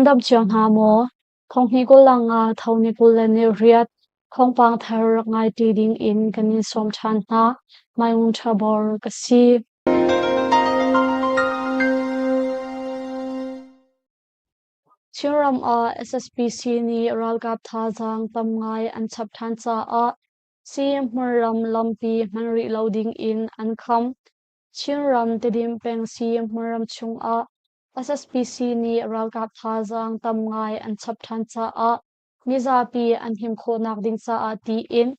Nan dam cio hna maw? Thonghnih kul nga tho ni 20 le ni riat thawngpang thar rak ngai ṭi ding in kan in sawm ṭhan hna. Maiung ṭha bor ka si. Chinram ah SSPC nih ralkap thazaang tam ngai an chap ṭhan caah Sii-hmunram lampi hman rih lo ding in an kham. Chinram Tedim peng Sii-hmunram chungah SSPC nih ralkap thazaang tam ngai an chap ṭhan caah mizapi an him khawhnak ding caah tiin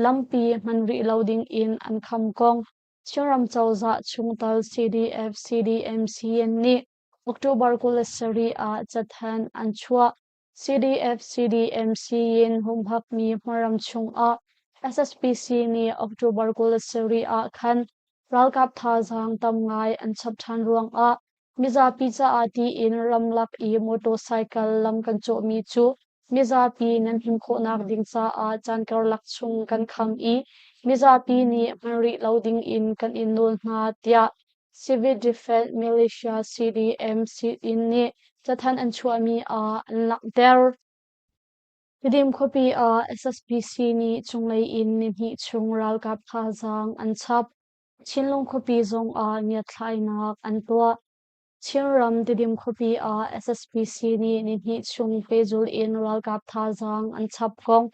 lampi hman rih lo ding in an kham kong Chinram cozah chungtel CDF CDMCN nih October 27 ah cathanh an chuah. CDF CDMC in humhakmi hmunram chungah SSPC nih October 27 ah khan ralkap thazaang tam ngai an chap ṭhan ruangah mizapi caah tiin ramlak i motorcycle lam kan cawhmi cu mizapi nan him khawhnak ding caah caan karlak chung kan kham i mizapi nih hman rih lo ding in kan in nawl hna tiah Civil Defense Militia CDM-in nih cathanh an chuahmi ah an langhter. Tedim khuapi ah SSPC nih cunglei in nihnih chung ralkap thazaang an chap. Chinlung khuapi zong ah ngiatthlainak an tuah. Chinram Tedim khuapi ah SSPC nih nihnih chung pehzulh in ralkap thazaang an chap kong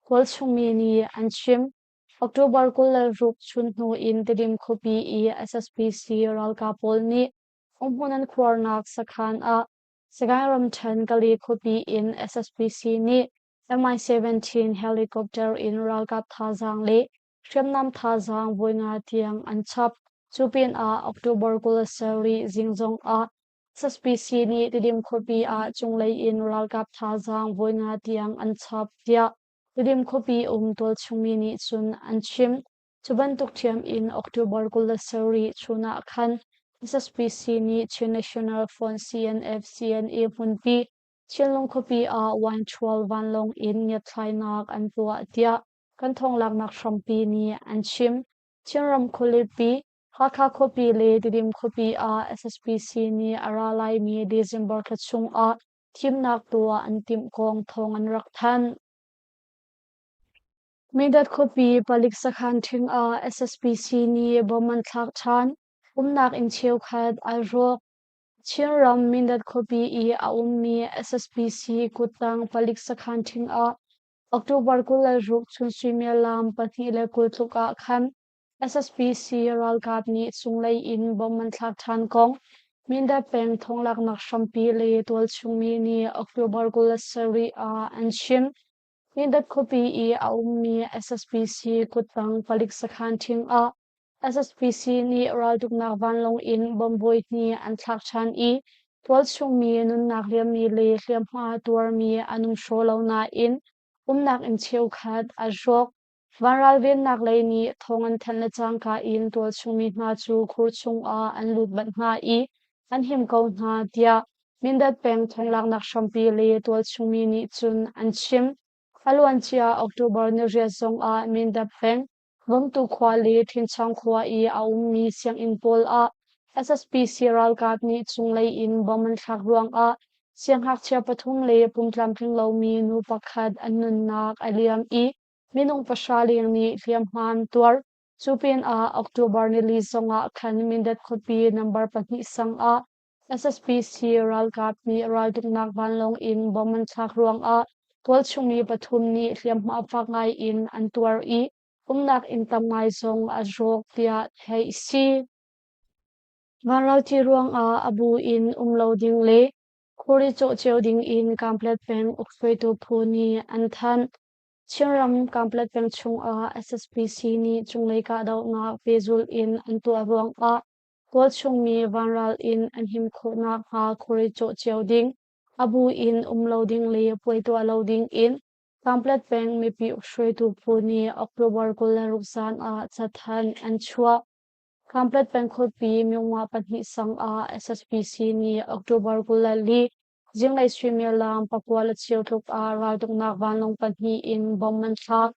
Kawlchungmi nih an chim. October 26 chun hnu in Tedim khuapi i SSPC ralkap pawl nih umhmun an khuarnak sakhan ah Sagaing ramṭhen Kali khuapi in SSPC nih Mi-17 helicopter in ralkap thazaang le hriamnam thazaang voi nga tiang an chap. Cu pinah October 27 zing zong ah SSPC nih Tedim khuapi ah cunglei in ralkap thazaang voi nga tiang an chap tiah Tedim khuapi um tualchungmi nih cun an chim. Cu bantuk ṭhiam in October 27 chun ah khan SSPC nih Chin National Front CNF CNA hmunpi Chinlung khuapi ah wine-ṭhual vanlawng in ngiatthlainak an tuah tiah kan thawnglaknak hrampi nih an chim. Chinram khualipi Hakha khuapi le Tedim khuapi ah SSPC nih a ra laimi December thla chung ah thimnak tuah an timh kong thawng an rak thanh. Mindat khuapi palik sakhan ṭhing ah SSPC nih bomb an thlak ṭhan. Umnak inn cheukhat ai rawk. Chinram Mindat khuapi i a ummi SSPC kuttang palik sakhan ṭhing ah October 26 chun suimilam 2:20 tluk ah khan SSPC ralkap nih cunglei in bomb an thlak ṭhan kong Mindat peng thonglaknak hrampi le tualchungmi nih October 27 ah an chim. Mindat khuapi i a ummi SSPC kuttang palik sakhan ṭhing ah SSPC nih raltuknak vanlawng in bomb voihnih an thlak ṭhan i tualchungmi nunnak liammi le hliamhma tuarmi an um hraw lo nain umnak inn cheukhat a rawk. Vanral vennak lei nih thawng an thanh le cangka in tualchungmi hna cu khur chungah an lut banh hna i an him ko hna tiah Mindat peng thawnglaknak hrampi le tualchungmi nih cun an chim. A luancia October niriat zongah Mindat peng Vomtu khua le Ṭhinchang khua i a ummi sianginn pawl ah SSPC ralkap nih cunglei in bomb an thlak ruangah siangngakchia pathum le pumtlamtling lomi nu pakhat an nunnak a liam i minung pahra leng nih hliamhma an tuar. Cu pinah October nili zongah khan Mindat khuapi number pahnih sang ah SSPC ralkap nih raltuknak vanlawng in bomb an thlak ruangah tualchung mi pathum nih hliamhma fak ngai in an tuar i umnak inn tam ngai zong a rawk tiah theih a si. Vanral thi ruangah a bu in um lo ding le khuari cawh cio ding in Kamplet peng ukhruaitu phu nih an thanh. Chinram Kamplet peng chungah SSPC nih cunglei kahdohnak pehzulh in an tuah ruangah tualchungmi vanral in an him khawh nakhnga khuari cawh cio ding, a bu in um lo ding le puai tuah lo ding in Kamplet peng mipi ukhruaitu phu nih October 26 zan ah cathanh an chuah. Kamplet peng khuapi Myungma pahnih sang ah SSPC nih October 24 zinglei suimilam pakua le cheu tluk ah raltuknak vanlawng pahnih in bomb an thlak.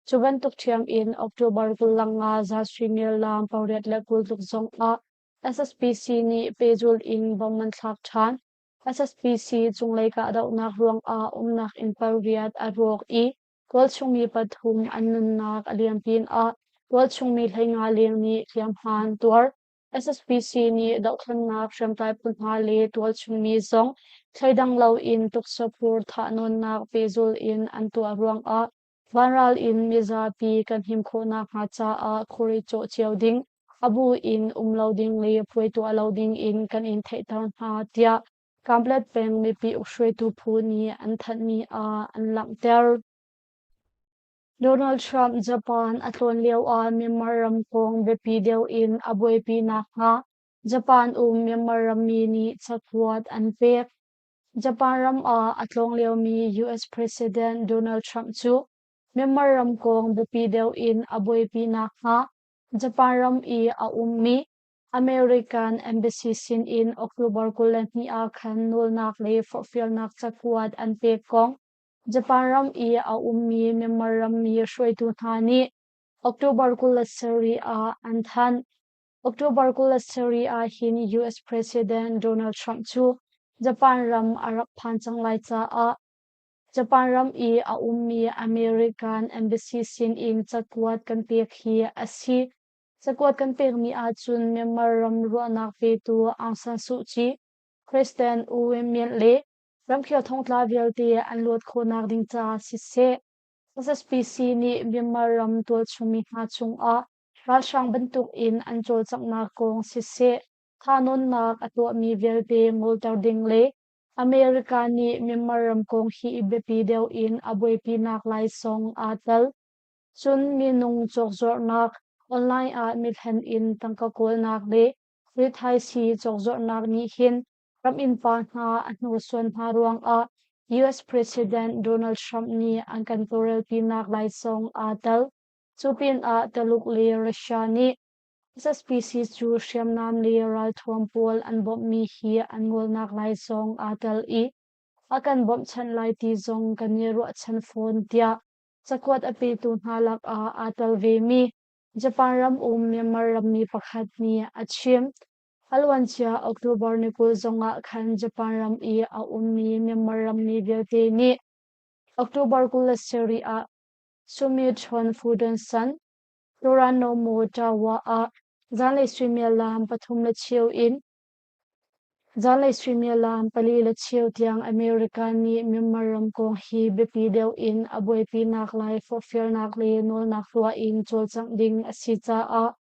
Cu bantuk ṭhiam in October 25 zan suimilam pariat le 20 tluk zong ah SSPC nih pehzulh in bomb an thlak ṭhan. SSPC cunglei kahdohnak ruangah umnak inn pariat a rawk i tualchung mi pathum an nunnak a liam pinah tualchung mi 15 leng nih hliamhma an tuar. SSPC nih dohthlennak hriamtlai phu hna le tualchung mi zong thleidang loin tuksapur thahnawnnak pehzulh in an tuah ruangah vanral in mizapi kan him khawh nakhnga caah khuari cawh cio ding, a bu in um lo ding le puai tuah lo ding in kan in theihter hna tiah Kanpetlet peng mipi ukhruaitu phu nih an thanhmi ah an langhter. Donald Trump Japan a tlawn lioah Myanmar ram kong biapi deuh in a buaipi nakhnga Japan um Myanmar rammi nih cakuat an pek. Japan ram ah a tlawng liomi US President Donald Trump cu Myanmar ram kong biapi deuh in a buaipi nakhnga Japan ram i a ummi American Embassy sinin October 22 ah khan nawlnak le forhfialnak cakuat an pek kong Japan ram i a ummi Myanmar rammi hruaitu hna nih October 27 ah an thanh. October 27 ah hin US President Donald Trump cu Japan ram a rak phan cang lai caah Japan ram i a ummi American Embassy sinin cakuat kan pek hi a si. Cakuat kan pekmi ahcun Myanmar ram ruahnak petu Aung San Suu Kyi, President U Win Myint le ramkhel thongtla vialte an luat khawhnak ding caah siseh, SSPC nih Myanmar ram tualchungmi hna cungah ralhrang bantukin an cawlcanghnak kong siseh, thahnawnnak a tuahmi vialte ngolter ding le America nih Myanmar ram kong hi biapi deuh in a buaipinak lai zong aa tel. Cun minung cawkzuarhnak, online ah mithlen in tangka kawlnak le rithaisii cawkzuarhnak nih hin ram innpa hna a hnursuan hna ruangah US President Donald Trump nih an kan tawlrelpinak lai zong aa tel. Cu pinah Taluk le Russia nih SSPC cu hriamnam le ralthuam pawl an bawmhmi hi an ngolnak lai zong aa tel i a kan bawmhchanh lai ti zong kan i ruahchan fawn tiah cakuat a petu hna lakah aa tel vemi Japan ram um Myanmar rammi pakhat nih a chim. A luancia October ni 20 zongah khan Japan ram i a ummi Myanmar rammi vialte nih October 27 ah Sumichon Fudonsan Toranomo Tower ah zanlei suimilam pathum le cheu in zanlei suimilam pali le cheu tiang America nih Myanmar ram kong hi biapi deuh in a buaipinak lai forhfialnak le nawlnak tuah in cawlcangh ding a si caah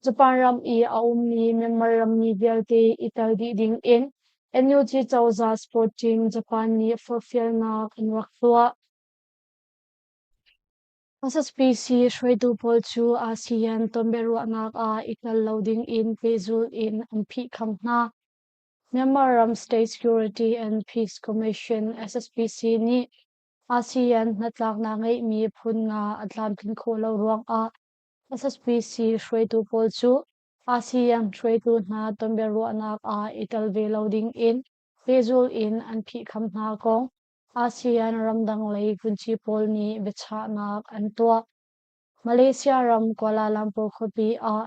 Japan ram i a ummi Myanmar rammi vialte i tel dih ding in NUG cozah sport team Japan nih forhfialnak an rak tuah. SSPC hruaitu pawl cu ASEAN tonbiaruahnak ah i tel lo ding in pehzulh in an phihkham hna. Myanmar ram State Security and Peace Commission SSPC nih ASEAN hnatlaknak ngeihmi phun nga a tlamtlin khawh lo ruangah SSPC hruaitu pawl cu ASEAN hruaitu hna tonbiaruahnak ah i tel ve lo ding in pehzulh in an phihkham hna kong ASEAN ramdang lei vunci pawl nih biachahnak an tuah. Malaysia ram Kuala Lumpur khuapi ah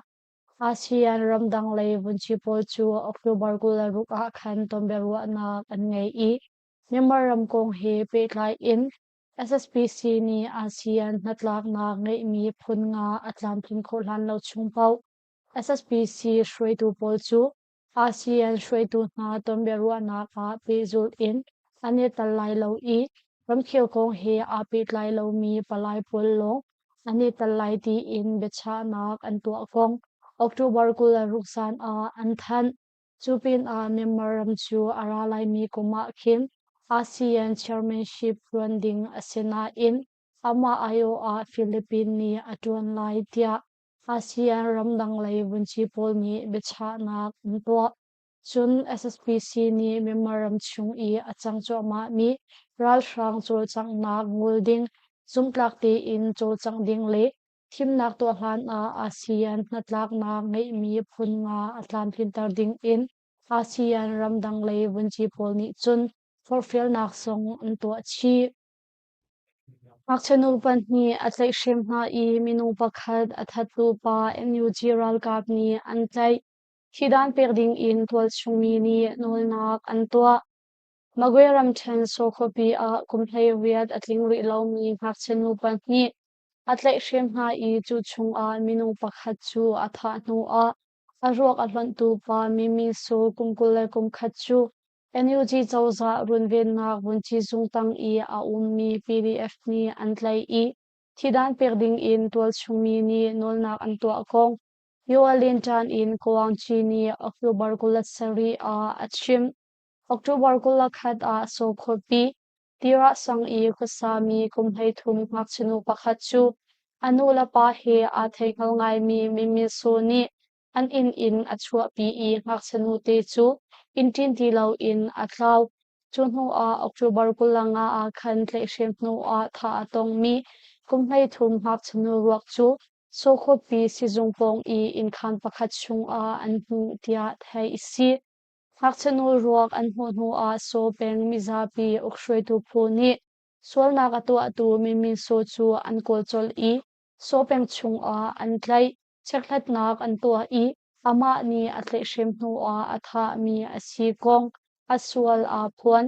ASEAN ramdang lei vunci pawl cu October 26 ah khan tonbiaruahnak an ngei i Myanmar ram kong he pehtlai in SSPC nih ASEAN hnatlaknak ngeihmi phun nga a tlamtlin khawh hlan lo chung paoh SSPC hruaitu pawl cu ASEAN hruaitu hna tonbiaruahnak ah pehzulh in an i tel lai lo i ramkhel kong he aa pehtlai lomi palai pawl lawng an i tel lai tiin biachahnak an tuah kong October 26 zan ah an thanh. Cu pinah Myanmar ram cu a ra laimi kum ah khin ASEAN chairmanship ṭuan ding a si nain amah aiawh ah Philippines nih a ṭuan lai tiah ASEAN ramdang lei vunci pawl nih biachahnak an tuah. Cun SSPC nih Myanmar ram chung i a cang cuahmahmi ralhrang cawlcanghnak ngol ding, zumhtlak tein cawlcangh ding le thimnak tuah hlan ah ASEAN hnatlaknak ngeihmi phun nga a tlamtlinter ding in ASEAN ramdang lei vunci pawl nih cun forhfialnak zong an tuah chih. Ngakchia nu pahnih a tlaihhrem hna i minung pakhat a thattu pa NUG ralkap nih an tlaih. Thihdan pek ding in tualchung mi nih nawlnak an tuah. Magwe ramṭhen Saw khuapi ah kum 18 a tling rih lomi ngakchia nu pahnih a tlaihhrem hna i cu chungah minung pakhat cu a thah hnuah a ruak a hlonhtu pa Mimi Saw kum 21 cu NUG cozah runvennak vunci zung tang i a ummi PDF nih an tlaih i thihdan pek dingin tualchung mi nih nawlnak an tuah kong Yoalin ṭan in Koangci nih October 27 ah a chim. October 21 ah Saw khuapi Tirah sang i khuasami kum 13 ngakchia nu pakhat cu a nulepa he aa theihngal ngaimi Mimi Saw nih an inn in a chuahpi i ngakchia nute cu inn ṭin ti loin a tlau. Cu hnuah October 25 ah khan tlaihhrem hnuah thah a tongmi kum 13 ngakchia nu ruak cu Saw khuapi sizung pawng i innkhaan pakhat chungah an hmuh tiah theih a si. Ngakchia nu ruak an hmuh hnuah Saw peng mizapi ukhruaitu phu nih sualnak a tuahtu Mimin Saw cu an kawl colh i Saw peng chungah an tlaih. Chekhlatnak an tuah i amah nih a tlaihhrem hnuah a thahmi a si kong a sual aa phuan.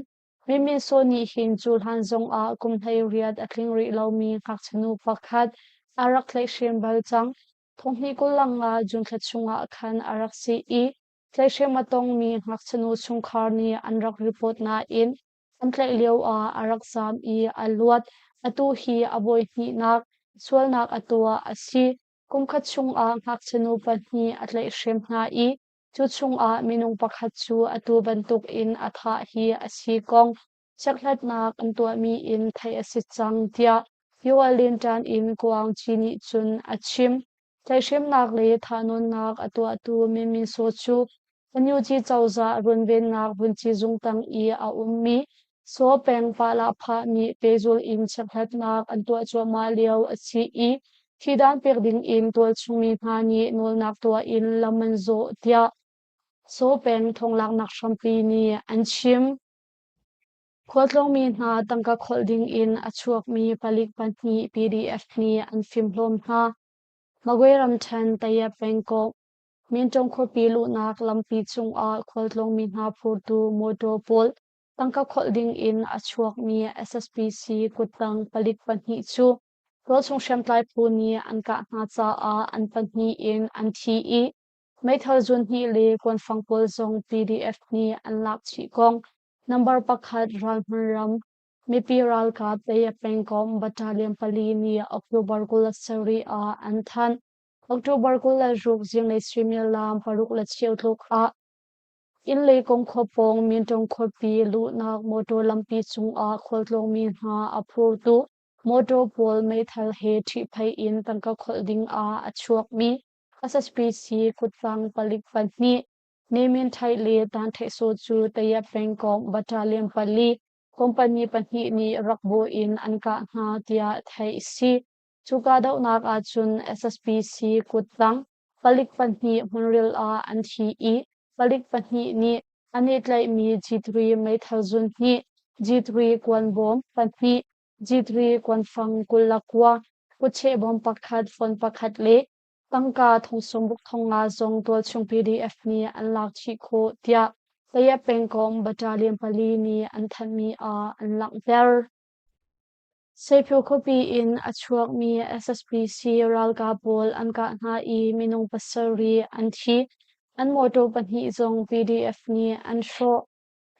Mimin Saw nih hin cu hlan zongah kum 18 a tling rih lomi ngakchia nu pakhat a rak tlaihhrem bal cang. Thonghnih 25 June thla chungah khan a rak si i tlaihhrem a tongmi ngakchia nu chungkhar nih an rak report nain an tlaih lioah a rak zaam i a luat. Atu hi a voi hnihnak sualnak a tuah a si. Kumkhat chungah ngakchia nu pahnih a tlaihhrem hna i cu chungah minung pakhat cu atu bantukin a thah hi a si kong chekhlatnak an tuahmi in theih a si cang tiah Yualin ṭan in Guangqi nih cun a chim. Tlaihhremnak le thahnawnnak a tuahtu Min Saw cu NUG cozah runvennak vunci zung tang i a ummi Saw peng Pah-lah-phah nih pehzul in chekhlatnak an tuah cuahmah lio a si i thihdan pek ding in tualchungmi hna nih nawlnak tuah in lam an zawh tiah Saw peng thonglaknak hrampi nih an chim. Khualtlawngmi hna tangka kholh ding in a chuakmi palik pahnih PDF nih an fimhlawm hna. Magwe ramṭhen Tayap pengkomh Minṭong khuapi luhnak lampi cungah khualtlawngmi hna phurtu mawṭaw pawl tangka kholh ding in a chuakmi SSPC kuttang palik pahnih cu tualchung hriamtlai phu nih an kah hna caah an pahnih in an thi i meithal zun hnih le kuanfang pawl zong PDF nih an lak chih kong number 1 ralhmun ram mipi ralkap Tayap pengkomh battalion 4 nih October 27 ah an thanh. October 26 zinglei suimilam 6:15 tluk ah inn lei kong khua pawng Minṭong khuapi luhnak motor lampi cungah khualtlawngmi hna a phurtu motor pawl meithal he ṭhihphaih in tangka kholh ding ah a chuakmi SSPC kuttang palik pahnih Nemin Ṭhaih le Tan Ṭhaih Saw cu Tayap pengkomh battalion 4 company pahnih nih rak bawh in an kah hna tiah theih a si. Cu kahdohnak ahcun SSPC kuttang palik pahnih hmunril ah an thi i palik pahnih nih an i tlaihmi G3 meithal zun hnih, G3 kuanbawm pahnih, G3 kuanfang 29, kutcheh bawm pakhat, phone pakhat le tangka thong sawmruk thong nga zong tualchung PDF nih an lak chih khawh tiah Tayap pengkomh battalion 4 nih an thanhmi ah an langhter. Seiphu khuapi in a chuakmi SSPC ralkap pawl an kah hna i minung pasarih an thi. An mawṭaw pahnih zong PDF nih an hrawh.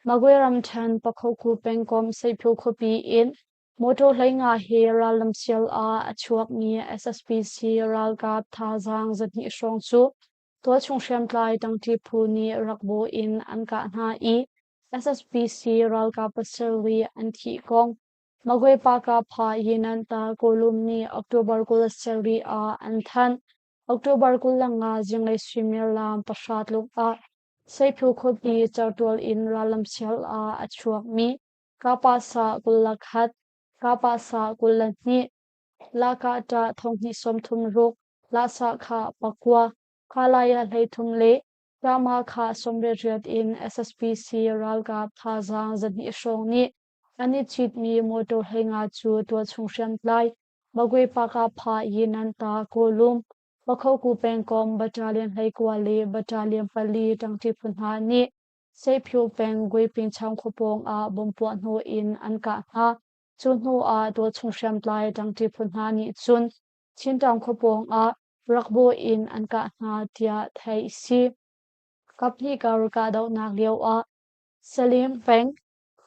Magwe ramṭhen Pakhoku pengkomh Seiphu khuapi in mawṭaw 15 he rallam sial ah a chuakmi SSPC ralkap thazaang 200 hrawng cu tualchung hriamtlai ṭangṭi phu nih rak bawh in an kah hna i SSPC ralkap pasarih an thih kong Magwe Pakapha Yinanta Kawlum nih October 27 ah an thanh. October 25 zinglei suimilam 9 tluk ah Seiphu khuapi certual in rallam sial ah a chuakmi Kapasa 21, Kapasa 22, Lakahṭah 2036, Lasahkhah 9, Kalaya 33 le Rama kha 88 in SSPC ralkap thazaang 200 hrawng nih an i citmi motor 15 cu tualchung hriamtlai Magwe Pakapha Yinanta Kawlum Pakhoku pengkomh Battalion 19 le Battalion 4 ṭangṭi phu hna nih Seiphiu peng Guipingchaung khua pawng ah bomb puah hnu in an kah hna. Cu hnu ah tualchung hriamtlai ṭangṭi phu hna nih cun Chinṭaung khua pawng ah rakbaw in an kah hna tiah theih a si. Kaphnih kar kahdohnak lio ah Salim peng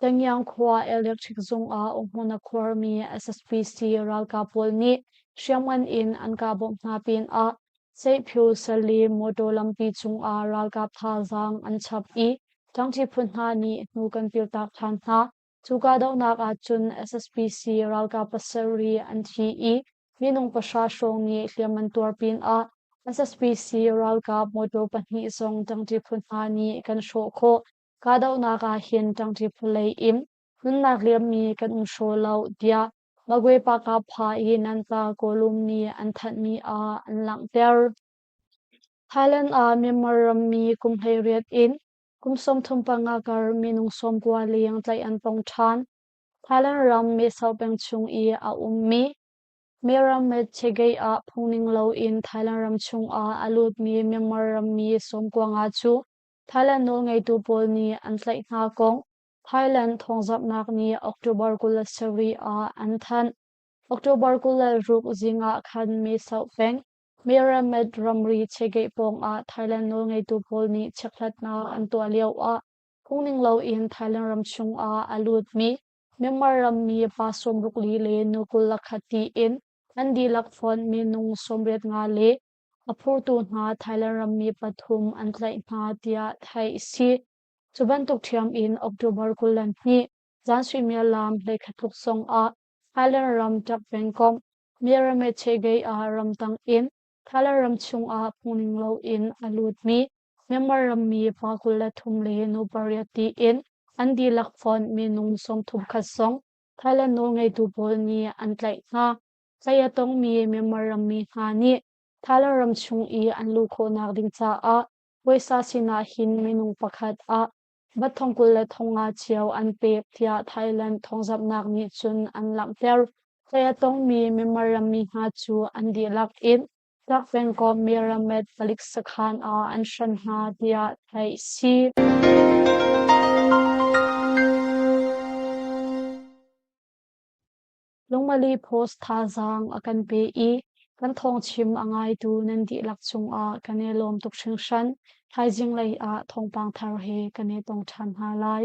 Tangyang khua electric zung ah umhmun a khuarmi SSPC ralkap pawl nih hriamngan in an kah bawmh hna pinah Seihphu Salim motor lampi cungah ralkap thazaang an chap i ṭangṭi phu hna nih hnu kan piltak ṭhan hna. Cu kahdohnak ahcun SSPC ralkap pasarih an thi i minung pahra hrawng nih hliam an tuar pinah SSPC ralkap motor pahnih zong ṭangṭi phu hna nih kan hrawh khawh. Kahdohnak ah hin ṭangṭi phu lei in nunnak liammi kan um hraw lo tiah Magwe Pakapha i Nanta Kawlum nih an thanhmi ah an langhter. Thailand ah Myanmar rammi kum 18 in kum 35 kar minung 90 leng tlaih an tong ṭhan. Thailand ram Mesau peng chung i a ummi Meramet Chegei ah phungning loin Thailand ram chungah a lutmi Myanmar rammi 95 cu Thailand nawlngeitu pawl nih an tlaih hna kong Thailand thawngzamhnak nih October 27 ah an thanh. October 26 zing ah khan Mesau peng Meramet ramri Chegei pawngah Thailand nawlngeitu pawl nih chekhlatnak an tuah lioah phungning loin Thailand ram chungah a lutmi Myanmar rammi pa 64 le nu 21 tiin an dihlak fonh minung 85 le a phurtu hna Thailand rammi pathum an tlaih hna tiah theih a si. Cu bantuk ṭhiam in October 22 zan suimilam 11 tluk zongah Thailand ram Tak pengkomh Mirameche ah ramtang in Thailand ram chungah phungning loin a lutmi Myanmar rammi pa 23 le nu pariat tiin an dihlak fonh minung 31 zong Thailand nawlngeitu pawl nih an tlaih hna. Tlaih a tongmi Myanmar rammi hna nih Thailand ram chung i an luh khawhnak ding caah puaisa sinah hin minung pakhat ah bat thong 20 le thong nga cio an pek tiah Thailand thawngzamhnak nih cun an langhter. Tlaih a tongmi Myanmar rammi hna cu an dihlak in Tak pengkomh Miramet palik sakhan ah an hren hna tiah theih a si. Lungmali Post thazaang a kan pe i kan thawngchim a ngaitu nan dihlak cungah kan i lawm tuk hringhran. Thaizing lei ah thawngpang thar he kan i tong ṭhan hna lai.